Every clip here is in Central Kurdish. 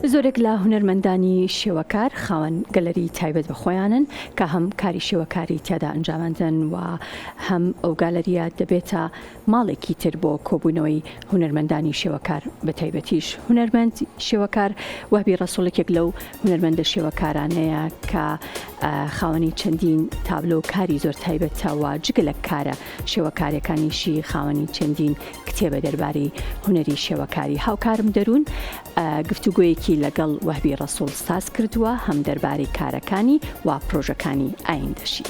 زۆرێک لە هونەرمەندانی شێوەکار خاوەن گەلەری تایبەت بە خۆیانن کە هەم کاری شێوەکاری تیادا ئەنجامەدەن و هەم ئەو گالەریە دەبێتە ماڵێکی تر بۆ کۆبوونەوەی هونەرمەندانی شێوەکار بە تایبەتیش هونەرمەند شێوەکار وەهبی ڕەسوڵ یەکێک لەو هونەرمەندە شێوەکارانەیە کە خاوەنی چەندین تابلۆ و کاری زۆر تایبەتە و جگە لە کارە شێوەکارەکانیشی خاوەنی چەندین کتێبە دەربارەی هونەری شێوەکاری. هاوکارم دەروون گفتوگۆیەکی لەگەڵ وەهبی ڕەسوڵ ساز کردووە هەم دەربارەی کارەکانی و پرۆژەکانی ئایندەشی.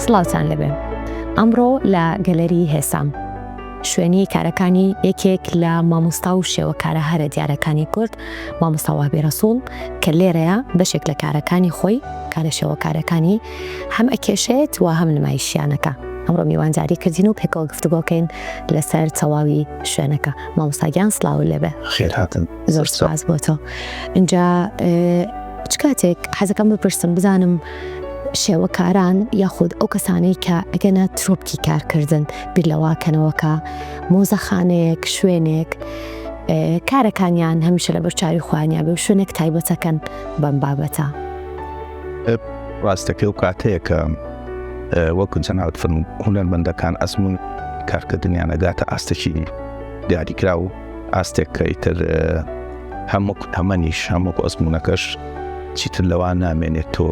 سڵاوتان لەبێ ئەمڕۆ لە گەلەری هێسام شوێنی کارەکانی یەکێک لە مامۆستا و شێوەکارە هەرە دیارەکانی کورد مامۆستا وەهبی ڕەسوڵ کە لێرەیە بەشێک لە کارەکانی خۆی کارە شێوەکارەکانی هەم ئەکێشێت و هەم نمایشیانەکە ئەمڕۆ میوانداری کردین و پێکەوە گفتوگۆکەین لەسەر تەواوی شوێنەکە مامۆستا گیان سڵاو لێبێ. خێرهاتن. زۆر سوپاس بۆ تۆ. ئینجا چ کاتێک حەزەکەم بپرسم بزانم شێوەکاران یاخود ئەو کەسانەی کە ئەگەنە ترۆپکی کارکردن بیر لەوە کەنەوە کە مۆزەخانەیەک شوێنێک کارەکانیان هەمیشە لەبەر چاوی خۆیانیا بێ و شوێنێک تایبەتەکەن بەم بابەتە. ڕاستەکەی ئەو کاتەیە کە وەکو جەنابت فەرموو هونەرمەندەکان ئەزموون کارکردنیان ئەگاتە ئاستێکی دیاریکراو ئاستێک کە ئیتر هەم وەکو تەمەنیش هەم وەکو ئەزموونەکەش چیتر لەوە نامێنێت تۆ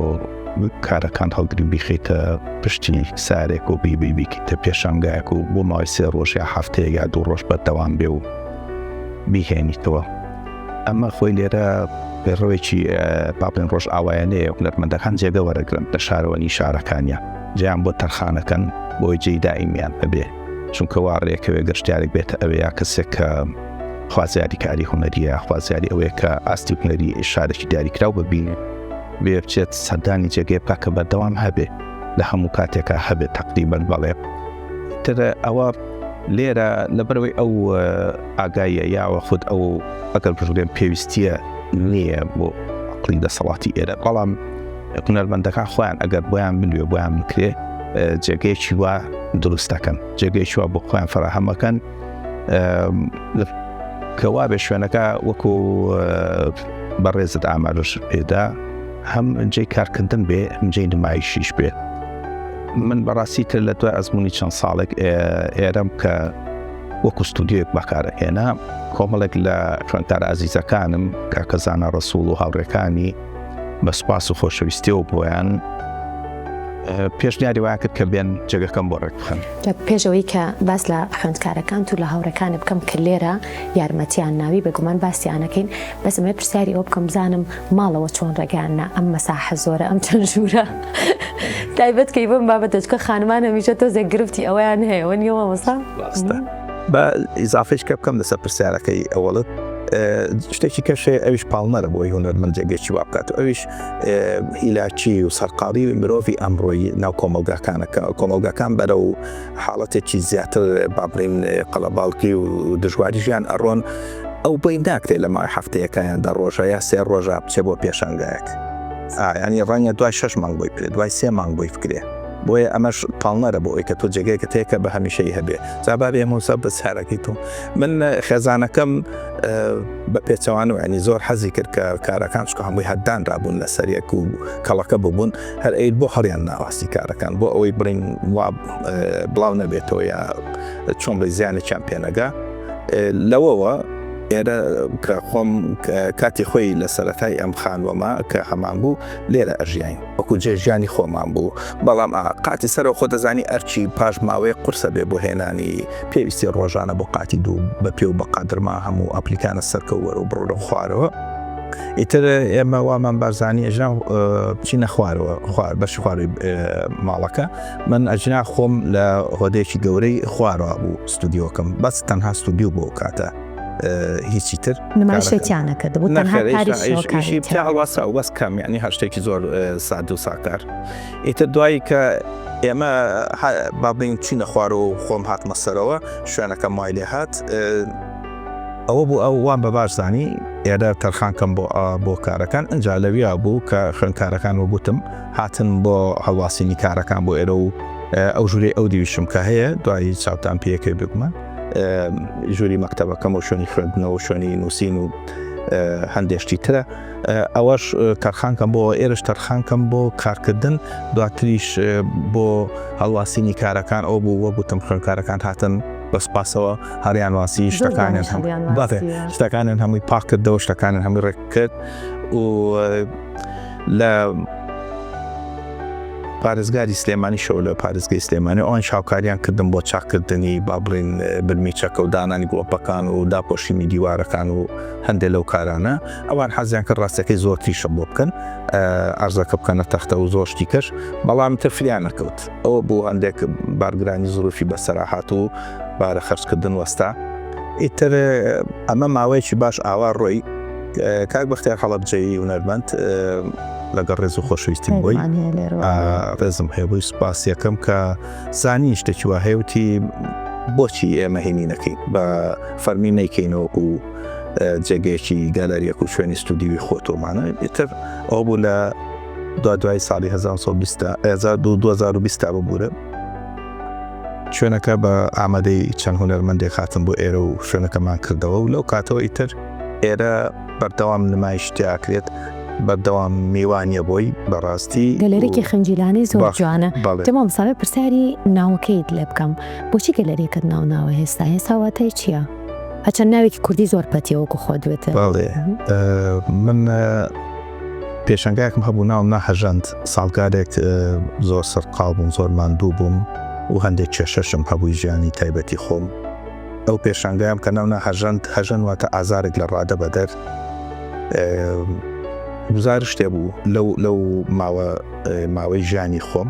کارەکان هەڵگری بیخیتە پشتی سارێک و بیبی بیکەیتە پێشانگایەک و بۆ ماوەی سێ ڕۆژ یا هەفتەیە یا دوو ڕۆژ بەردەوام بێ و بیهێنیتەوە. ئەمە خۆی لێرە پەیڕەوێکی با بڵێن ڕۆژئاوایانەیە، هونەرمەندەکان جێگە وەرەگرن لە شارەوەنی شارەکانیان، جێیان بۆ تەرخانەکەن بۆی جێی دائیمیان هەبێ، چونکە وا ڕێکەوێ گەشتیارێک بێتە ئەوێ یا کەسێک کە خوازیاری کاری هونەریە، خوازیاری ئەوەیە کە ئاستی هونەری شارێکی دیاریکراو ببینێ، بێ بچێت سەردانی جێگەی بکا کە بەردەوام هەبێ لە هەموو کاتێکا هەبێت تەقریبەن بەڵێ تر ئەوە لێرە لەبەرەوەی ئەو ئاگاییە یاوە خود ئەو ئەگەر بژرێن پێویستیە نییە بۆ عقلی دەسەڵاتی ئێرە بەڵام هونەرمەندەکان خۆیان ئەگەر بۆیان بلوێ بۆیان بکرێ جێگەیەکی وا دروست دەکەن جێگەیەکی وا بۆ خۆیان فراهەمەکەن کە وا بێ شوێنەکە وەکو بەڕێزت ئاماژەش پێدا هەم جێی کارکردن بێ هەم جێی نمایشیش بێ من بەڕاستی تر لە دوای ئەزمموی چەند ساڵێک ئێرەم کە وەکو ستودیۆیەک بەکارئەهێنا، کۆمەڵێک لە خوێندکارە ئازیزەکانم کاکە زانا ڕەسوڵ و هاوڕێکانی بە سوپاس و خۆشەویستیەوە بۆیان پێشنیاری وایان کرد کە بێن جێگەکەم بۆ ڕێک بخەن. لە پێش ئەوەی کە باس لە خوێندکارەکانت و لە هاوڕێکانت بکەم کە لێرە یارمەتیان ناوی بێگومان باسیان ئەکەین، بەس ئەمەوێ پرسیاری ئەوە بکەم بزانم ماڵەوە چۆن ڕێگەیان نا ئەم مەساحە زۆرە ئەم چەند ژوورە تایبەت کەی بەم بابەتە چکە خانمان هەمیشە تۆزێک گرفتی ئەوەیان هەیە وە نییە مامۆستا؟ ڕاستە بە ئیزافەیش کە بکەم لەسەر پرسیارەکەی ئەوەڵت شتێکی کەش هەیە ئەویش پاڵنەرە بۆی هونەرمەند جێگەیەکی وا بکات و ئەویش هیلاکی و سەرقاڵی مرۆڤی ئەمڕۆی ناو کۆمەڵگاکانە کە کۆمەڵگاکان بەرەو حاڵەتێکی زیاتر با بڵێین قەڵەباڵغی و دژواری ژیان ئەڕۆن ئەو بۆی ناکرێت لە ماوەی هەفتەیەکە یان دە ڕۆژە یا سێ ڕۆژە بچێ بۆ پێشانگایەک ینی ڕەنگە دوای شەش مانگ بۆی بکرێت دوای سێ مانگ بۆی بکرێ بۆیە ئەمەش پاڵنەرە بۆ ئەوی کە تۆ جێگەیەکت هەیە کە بە هەمیشەی هەبێ جا با بێمەوە سەر پرسیارەکەی تۆ من خێزانەکەم بە پێچەوانەوە ینی زۆر حەزی کرد کە کارەکان چکە هەمووی هەردان رابوون لەسەر یەک و کەڵەکە ببوون هەر ئەیت بۆ هەڵیان ناواستی کارەکان بۆ ئەوەی بڵین وا بڵاو نەبێتەوە یا چۆن بڵێ زیانێکیان پێنەگا لەوەوە ئێرە کە خۆم کاتی خۆی لە سەرەتای ئەم خانوەمە کە هەمان بوو لێرە ئەژیاین وەکو جێ ژیانی خۆمان بوو بەڵام قاتی سەرەوە خۆ دەزانی ئەرچی پاش ماوەیە قورسە بێ بۆ هێنانی پێویستی ڕۆژانە بۆ قاتی دوو بە پێ و بە قادرما هەموو ئەپلیکانە سەرکەو وەرە و بڕۆ خوارەوە ئیتر ئێمە وامان بارزانی ئەژنا بچینە خوارەوە خوار بەشی خواری ماڵەکە من ئەژنا خۆم لە هۆدەیەکی گەورەی خوارەوە بوو ستودیۆکەم بەس تەنها ستودیو بۆ کاتە. هیچی تر نمایشێکیان نەکردبوو تەنها کاری شێوەکاری تیا هەڵواسراو بەس کەم یعنی هەر شتێکی زۆر ساد و ساکار ئیتر دوایی کە ئێمە با بڵێین چینە خوار و خۆم هاتمە سەرەوە شوێنەکەم وای لێ هات ئەوە بوو ئەو وام بە باش زانی ئێرە تەرخان کەم بۆ بۆ کارەکان ئەجا لەویا بوو کە خوێندکارەکان وەگوتم هاتن بۆ هەڵواسینی کارەکان بۆ ئێرە و ئەو ژوورەی ئەو دیویشم کە هەیە دوایی چاوتان پێیەکەی بگومان ژووری مەکتەبەکەم و شوێنی خوێندنەوە و شوێنی نووسین و هەندێک شتی ترە ئەوەش تەرخان کەم بۆ ئێرش تەرخان کەم بۆ کارکردن دواتریش بۆ هەڵواسینی کارەکان ئەو بوو وەگوتم خوێندکارەکان هاتن بە سوپاسەوە هەریان واسی شتەکانیان شتەکانیان هەمووی پاک کردەوە شتەکانیان هەمووی ڕێک کرد و لە پارێزگاری سلێمانی شەو لە پارێزگەی سلێمانی ئەوان شاوکاریان کردم بۆ چاککردنی با بڵین برمیچەکە و دانانی گڵۆپەکان و داپۆشینی دیوارەکان و هەندێک لەو کارانە ئەوان حەزیان کرد ڕاستەکەی زۆر تریشم بۆ بکەن ئەرزەکە بکەنە تەختە و زۆر شتی کەش بەڵام تر فریان نەکەوت ئەوە بوو هەندێک بارگرانی زروفی بەسەرا هات و بارە خەرجکردن وەستا ئیتر ئەمە ماوەیەکی باش ئاوا ڕۆی کاک بەختیار هەڵەبجەیی هونەرمەند لەگەڵ ڕێز و خۆشەویستیم بۆی ڕێزم هەیە بۆی سوپاس یەکەم کە زانی شتێکی وا هەیە وتی بۆچی ئێمە هینی نەکەین بە فەرمی نەیکەینەوەکو جێگەیەکی گالەریەک و شوێنی ستودیوی خۆتۆمانە ئیتر ئەو بوو لە دوا دوای ساڵی 2020 ببوورە شوێنەکە بە ئامادەی چەند هونەرمەندێک هاتن بۆ ئێرە و شوێنەکەمان کردەوە و لەو کاتەوە ئیتر ئێرە بەردەوام نمایش تیاکرێت بەردەوام میوانیە بۆی بەڕاستی گەلەرێکی خنجیلانەی زۆر جوانە تەمام ساوێ پرسیاری ناوەکەیت لێ بکەم بۆچی گەلەریەکەت ناو ناوە هێستا هێستا واتای چییە؟ هەچەند ناوێکی کوردی زۆر پەتیە وەکو خۆت وتت. بەڵێ من پێشەنگایەکم هەبوو ناوم نا هەژەند ساڵگارێک زۆر سەرقاڵ بووم زۆر ماندوو بووم و هەندێک کێشەشم هەبووی ژیانی تایبەتی خۆم ئەو پێشانگایەم کە ناو نا هەژەند هەژەن واتە ئازارێک لە ڕادە بەدەر گوزارشتێ بوو لەو لەو ماوە ماوەی ژیانی خۆم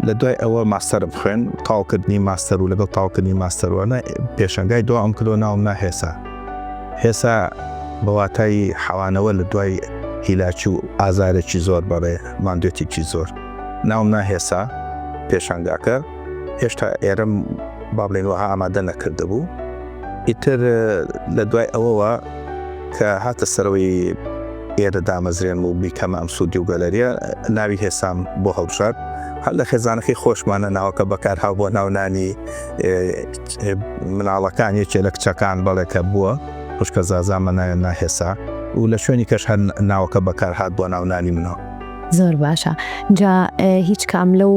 لە دوای ئەوە ماستەرم خوێن تاوکردنی ماستەر و لەگەڵ تاوکردنی ماستەروانە پێشەنگای دوا ئەم کردەوە ناوم نا هێسا هێسا بە واتای حەوانەوە لە دوای هیلاکی و ئازارێکی زۆر بەڵێ ماندوێتێکی زۆر ناوم نا هێسا پێشانگاکە هێشتا ئێرەم با بڵێین وەها ئامادە نەکردبوو ئیتر لە دوای ئەوەوە کە هاتە سەرەوەی ئێرە دامەزرێنم و بیکەمە ئەم سوودی و گەلەریە ناوی هێسام بۆ هەڵبژارد هەر لە خێزانەکەی خۆشمانە ناوەکە بەکارهاو بۆ ناونانی مناڵەکان یەکێ لە کچەکان بەڵێ کە بووە خوشکە زازامە ناوێن نا هێسا و لە شوێنی کەش هەر ناوەکە بەکارهات بۆ ناونانی منەوە. زۆر باشە جا هیچ کام لەو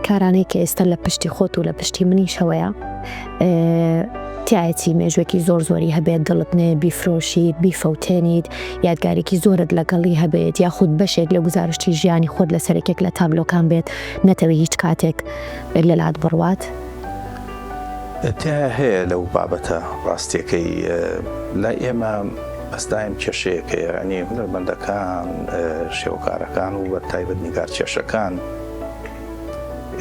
کارانەی کە ئێستا لە پشتی خۆت و لە پشتی منیشەوەیە تایەتی مێژوێکی زۆر زۆری هەبێت دڵت نێ بیفرۆشیت بیفەوتێنیت یادگارێکی زۆرت لەگەڵی هەبێت یاخود بەشێک لە گوزارشتی ژیانی خۆت لەسەر یەکێک لە تابلۆکان بێت نەتەوێ هیچ کاتێک لەلات بڕوات؟ تیا هەیە لەو بابەتە ڕاستیەکەی لای ئێمە بەس دایم کێشەیەک هەیە یانی هونەرمەندەکان شێوەکارەکان و بە تایبەت نیگارکێشەکان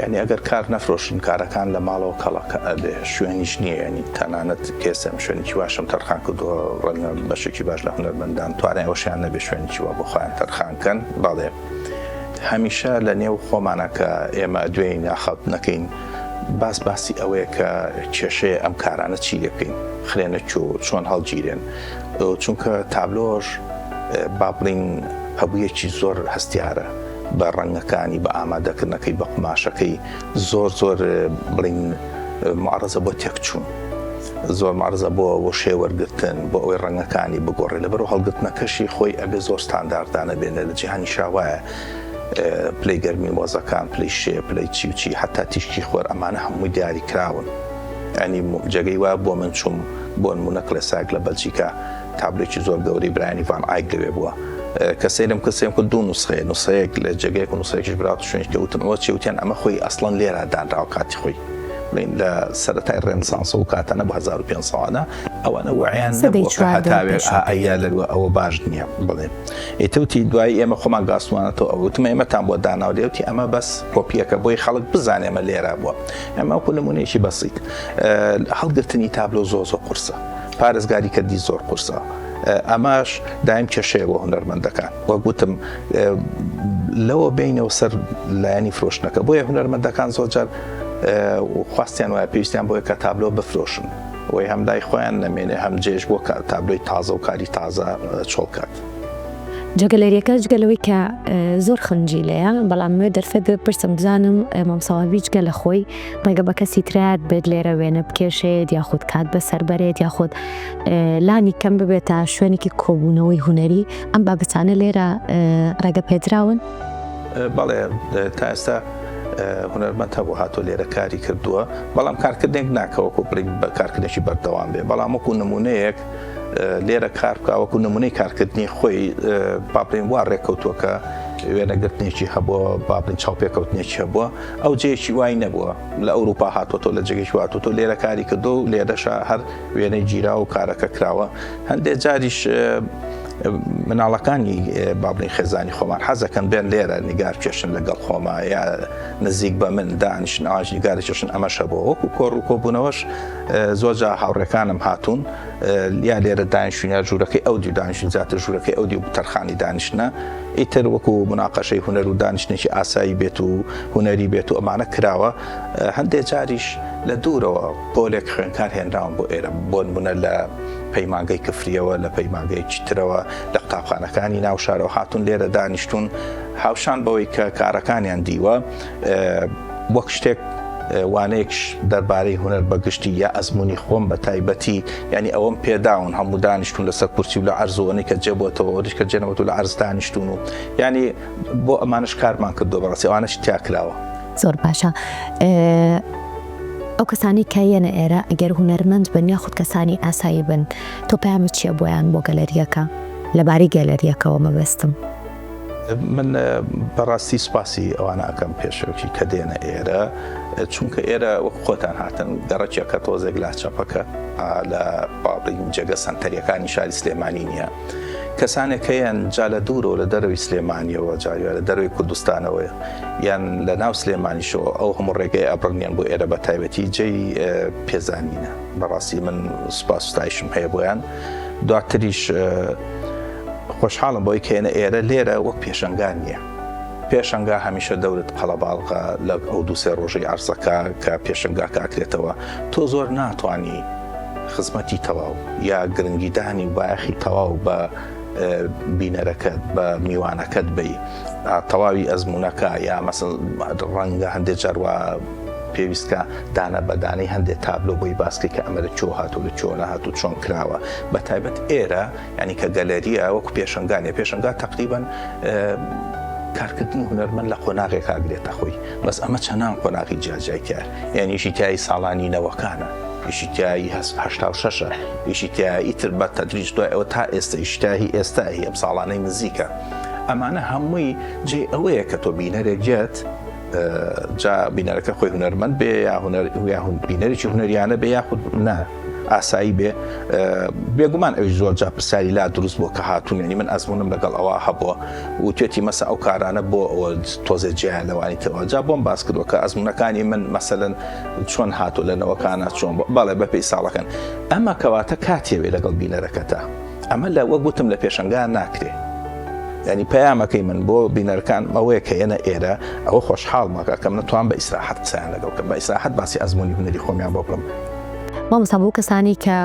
یعنی ئەگەر کار نەفرۆشن کارەکان لە ماڵەوە کەڵەکە ئەبێ شوێنیش نییە ینی تەنانەت کێسم شوێنێکی باشم تەرخان کردووە ڕەنگە بەشێکی باش لە هونەرمەندان توانای ئەوەشیان نەبێ شوێنێکی وا بۆ خۆیان تەرخان کەن بەڵێ هەمیشە لە نێو خۆمانە کە ئێمە دوێین ئاخاوت نەکەین باس باسی ئەوەیە کە کێشەیە ئەم کارانە چی لێ بکەین خرێنە کوێ چۆن هەڵگیرێن چونکە تابلۆش با بڵین هەبوویەکی زۆر هەستیارە بە ڕەنگەکانی بە ئامادەکردنەکەی بە قوماشەکەی زۆر زۆر بڵین معرەزە بۆ تێکچوون زۆر مارزە بۆ بۆ شێ وەرگتن بۆ ئەوەی ڕەنگەکانی بگۆڕێ لەبەر هەڵگرتنەکەشی خۆی ئەبێ زۆر ستانداردانە بێنێ لە جیهانی شاوایە پلەی گەرمی مۆزەکان پلەی شێ پلەی چی و چی حتا تیشکی خۆر ئەمانە هەمووی دیاری کراون ینی جێگەی وا بۆ من چوم بۆ نمونە کڵێسایەک لە بەلجیکا تابلۆکی زۆر گەورەی برایانی ڤان ئایک لەوێ بووە کە سەیرم کرد سەیرم کرد دوو نوسخەیە نوسخەیەک لە جێگەیەک و نوسخەیەکیش براوەتە شوێنێکی کە وتم ئەوە چیە وتیان ئەمە خۆی ئەسڵەن لێرە دانراوە کاتی خۆی بڵێین لە سەرەتای ڕێنسانسە و کاتانە بۆ 1500 ئەوانە وعیان سەدەی نەبووە کە چواردە هەتاوێ پێش ئەیا لەوە ئەوە باش نییە بڵێ ئیتوتی دوایی ئێمە خۆمان گاستوانەتەوە ئەوە وتم ئێمەتان بۆ داناوە لێ وتی ئەمە بەس کۆپیەکە بۆی خەڵک بزانێ ئەمە لێرە بووە ئەمە وەکو نمونەیەکی بەسیت هەڵگرتنی تابلۆ زۆر زۆر قورسە. پارێزگاری کردنی زۆر قورسە. ئەمەش دایم کێشەیە بۆ هونەرمەندەکان. وەک وتم لەوە بێینەوە سەر لایەنی فرۆشتنەکە. بۆیە هونەرمەندەکان زۆر جار خواستیان وایە پێویستیان بۆیە کە تابلۆ بفرۆشن. ئەوەی هەم لای خۆیان نەمێنێ هەم جێش بۆ تابلۆی تازە و کاری تازە چۆڵ کات. جا گەلەریەکە جگە لەوەی کە زۆر خنجیلەیە بەڵام مەوێ دەرفەت بپرسم بزانم مامۆستا وەهبی جگە لە خۆی ڕێگە بە کەسی ترات بێت لێرە وێنە بکێشێت یاخود کات بەسەر بەرێت یاخود لانی کەم ببێتە شوێنێکی کۆبوونەوەی هونەری ئەم بابەتانە لێرە ڕێگە پێدراون؟ بەڵێ تا ئێستا هونەرمەند هەبوو هاتۆ لێرە کاری کردووە بەڵام کارکردنێک ناکەوەکو بڵین بە کارکردنێکی بەردەوام بێ بەڵام وەکو نمونەیەک لێرە کار بکە وەکو نمونەی کارکردنی خۆی با بڵێن وا ڕێککەوتووە کە وێنەگرتنێکی هەبووە با بڵێن چاوپێکەوتنێکی هەبووە ئەو جێیەکی وای نەبووە لە ئەوروپا هاتووەتەوە لە جێگەیەکی هاتووەتەوە لێرە کاری کردو و لێرەشە هەر وێنەی گیرا و کارەکە کراوە هەندێک جاریش مناڵەکانی با بڵێن خێزانی خۆمان حەزەکەن بێن لێرە نیگار کێشن لەگەڵ خۆما یا نزیک بە من دانیشن ئاش نیگار کێشن ئەمەش هەبووە وەکو کۆڕ و کۆبوونەوەش زۆر جا هاوڕێکانم هاتوون یا لێرە دانیشتون یا ژوورەکەی ئەو دیو دانیشتون زیاتر ژوورەکەی ئەو دیو تەرخانی دانیشتنە ئیتر وەکو مناقەشەی هونەر و دانیشتنێکی ئاسایی بێت و هونەری بێت و ئەمانە کراوە هەندێک جاریش لە دوورەوە پۆلێک خوێنکار هێنراون بۆ ئێرە بۆ نمونە لە پەیمانگەی کفریەوە لە پەیمانگەیەکی ترەوە لە قوتابخانەکانی ناو شارەوە هاتوون لێرە دانیشتون هاوشان بەوەی کە کارەکانیان دیوە وەک شتێک وانەیەکش دەربارەی هونەر بە گشتی یا ئەزموونی خۆم بە تایبەتی یانی ئەوەم پێداون هەموو دانیشتون لەسەر کورسی و لە عەرز و ئەوەی کە جێ بۆتەوە ئەوەیش کە جێ نەبۆتەوە لە عەرز دانیشتون و یانی بۆ ئەمانەش کارمان کردووە بەڕاستی ئەوانەش تیا کراوە. زۆر باشە ئەو کەسانەی کە یەنە ئێرە ئەگەر هونەرمەند بن یاخود کەسانی ئاسایی بن تۆ پەیامت چیە بۆیان بۆ گەلەریەکە لەبارەی گەلەریەکەوە مەبەستم؟ من بەڕاستی سوپاسی ئەوانە ئەکەم پێشەوکی کە دێنە ئێرە چونکە ئێرە وەک خۆتان هاتن گەڕەکێکە تۆزێک لا چەپەکە لە باڵین جێگە سەنتەریەکانی شاری سلێمانی نییە کەسانێک هەیەن جا لە دوورەوە لە دەرەوەی سلێمانیەوە جاوە لە دەرەوەی کوردستانەوە یان لە ناو سلێمانیشەوە ئەو هەموو ڕێگەی ئەبڕنیان بۆ ئێرە بە تایبەتی جێی پێزانینە بەڕاستی من سوپاس ستایشم هەیە بۆیان دواتریش خۆشحاڵم بەوەی کە ئێنە ئێرە لێرە وەک پێشەنگا نییە. پێشەنگا هەمیشە دەورت قەڵەباڵغە لە ئەو دوو سێ ڕۆژەی عەرزەکە کە پێشەنگاکە ئەکرێتەوە تۆ زۆر ناتوانی خزمەتی تەواو یا گرنگیدانی و بایەخی تەواو بە بینەرەکەت بە میوانەکەت بی تەواوی ئەزمونونەکە یا مەسەل ڕەنگە هەندێک جاروا پێویستکە دانە بە دانەی هەندێک تابلۆ بۆی باسکەی کە ئەمە لە چۆ هاتوو لە چۆ نەهاتوو چۆن کراوە بە تایبەت ئێرە یانی کە گەلەریە وەکو پێشەنگا نیە پێشەنگا تەقریبەن کارکردنی هونەرمەند لە قۆناغێک ئاگرێتە خۆی بەس ئەمە چەنان قۆناغی جیاجیای تیایە یعنی ئیشی تیایی ساڵانی نەوەکانە ئیشی تیایی 86ە ئیشی تیایی ئیتر بە تەدریج دوای ئەوە تا ئێستا ئیشی تیایی ئێستا هی ئەم ساڵانەی نزیکە ئەمانە هەمووی جێ ئەوەیە کە تۆ بینەرێک دێت جا بینەرەکە خۆی هونەرمەند بێ یا هونەر یا بینەرێکی هونەریانە بێ یاخود نا ئاسایی بێ بێگومان ئەویش زۆر جا پرسیاری لا دروست بووە کە هاتوون یعنی من ئەزمونم لەگەڵ ئەوە هەبووە و توێتی مەسە ئەو کارانە بۆ ئەوە تۆزێ جیایە لەوانی ترەوە جا بۆم باس کردووە کە ئەزمونەکانی من مەسەلەن چۆن هاتوو لە نەوەکانە چۆن بەڵێ بەپێی ساڵەکەن ئەمە کەواتە کاتێوێ لەگەڵ بینەرەکەتە ئەمە لە وەک وتم لە پێشەنگا ناکرێ یعنی پەیامەکەی من بۆ بینەرەکان ئەوەیە کە ئێنە ئێرە ئەوە خۆشحاڵ مەکە کە من توان بە ئیسراحەت قسەیان لەگەڵ بکەم بە ئیسراحەت باسی ئەزموونی هونەری خۆمیان بۆ بکەم. مامۆستا بۆ کەسانی کە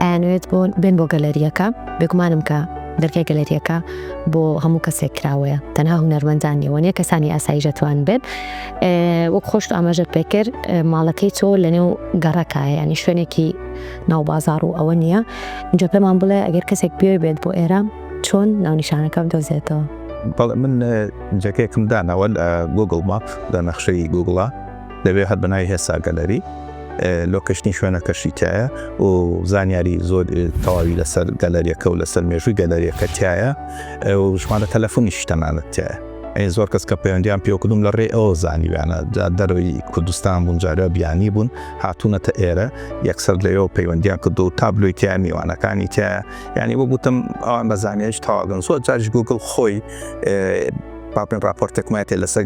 ئەیانەوێت بۆ بێن بۆ گەلەریەکە بێگومانم کە دەرگای گەلەریەکە بۆ هەموو کەسێک کراوەیە تەنها هونەرمەندان نیە وەنیە کەسانی ئاساییش ئەتوان بێن وەک خۆشت ئاماژەت پێکرد ماڵەکەی تۆ لەنێو گەڕەکایە یانی شوێنێکی ناو بازاڕ و ئەوە نییە اینجا پێمان بڵێ ئەگەر کەسێک بێ بێت بۆ ئێرە چۆن ناونیشانەکە بدۆزێتەوە؟ بەڵێ من جێگەیەکم داناوە لە Google Map لە نەخشەی گوگڵا لەوێ هەر بە ناوی هێسا گەلەری location ی شوێنەکەشی تایە و زانیاری زۆر تەواوی لەسەر گەلەریەکە و لەسەر مێژووی گەلەریەکە تایە و ژمارە تەلەفۆنیشی تەنانەت تایە ئەی زۆر کەس کە پەیوەندیان پێوە کردوم لە ڕێی ئەوە زانیویانە جا دەرەوەی کوردستان بوون جارە بیانی بوون هاتوونەتە ئێرە یەکسەر لەوێوە پەیوەندیان کردو و تابلۆی تایە میوانەکانی تایە یعنی وەک وتم ئەوان بە زانیاریش تەواو زۆر جاریش گوگڵ خۆی با بڵێن راپۆرتێکمایەتێ لەسەر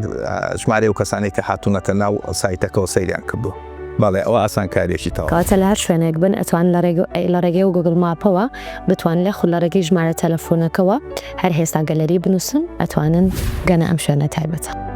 ژمارەی ئەو کەسانەی کە هاتوونەتە ناو سایتەکەەوە سەیریان کردووە. بەڵێ ئەوە ئاسانکاریەکی تەواو. کەواتە لە هەر شوێنێک بن ئەتوان لە ڕێگەی و گوگل ماپەوە بتوان لە خود لە ڕێگەی ژمارە تەلەفۆنەکەوە هەر هێستا گەلەری بنووسن ئەتوانن گەنە ئەم شوێنە تایبەتە.